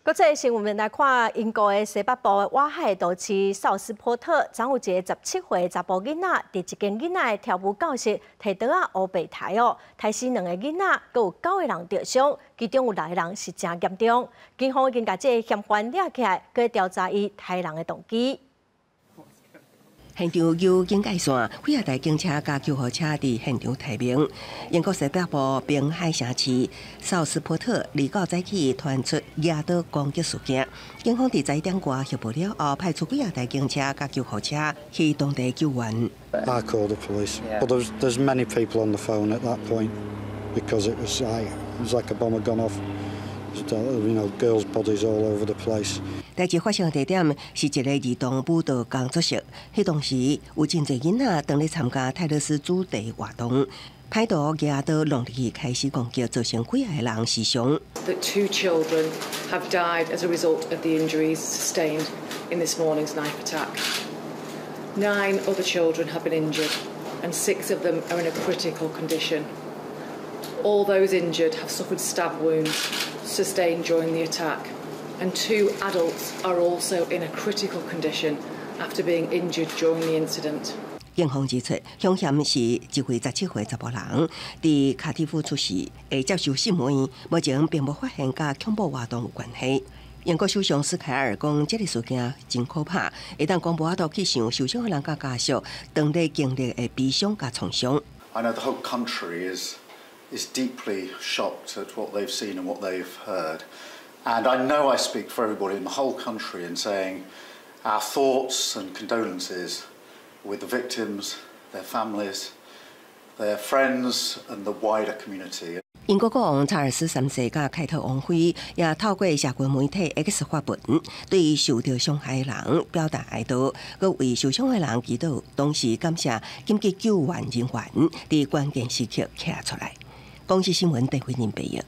國際新聞來看，英國的西北部外海都市紹斯波特，昨有一个17歲查埔囡仔，佇一間囡仔的跳舞教室，提刀仔烏白刣哦，刣死兩个囡仔，閣有九个人著傷，其中有六个人是誠嚴重。警方已經共這个嫌犯抓起來，閣調查伊刣人的動機。現場有警戒線，幾仔台警車佮救護車佇現場待命。英國西北部濱海城市紹斯波特，二九早起傳出舉刀攻擊事件，警方佇11點外協報了後，派出幾仔台警車佮救護車去當地救援。 I called the police, but there's many people on the phone at that point because it was like a bomb had gone off. Girls' bodies all over the place. 代誌發生地點是一个兒童舞蹈工作室，彼當時有真濟囡仔當咧參加泰勒絲主題活動，歹徒舉刀弄入去開始攻擊，造成幾仔個人死傷。 That two children have died as a result of the injuries sustained in this morning's knife attack. Nine other children have been injured, and six of them are in a critical condition. All those injured have suffered stab wounds sustained during the attack, and two adults are also in a critical condition after being injured during the incident. 警方指出，兇嫌是一位17歲查埔人，佇卡迪夫出世，會接受審問，目前並無發現佮恐怖活動有關係。英國首相斯凱爾講，這个事件真可怕，會當講無法度去想受傷的人佮家屬當咧經歷的悲傷佮創傷。 I know the whole country is deeply shocked at what they've seen and what they've heard. And I know I speak for everybody in the whole country in saying our thoughts and condolences with the victims, their families, their friends and the wider community. 英國國王查爾斯三世佮凱特王妃也透過社群媒體 X 發文，對受著傷害的人表達哀悼，閣為受傷的人祈禱，同時感謝緊急救援人員佇關鍵時刻徛出來。公視新聞鄧慧玲報導。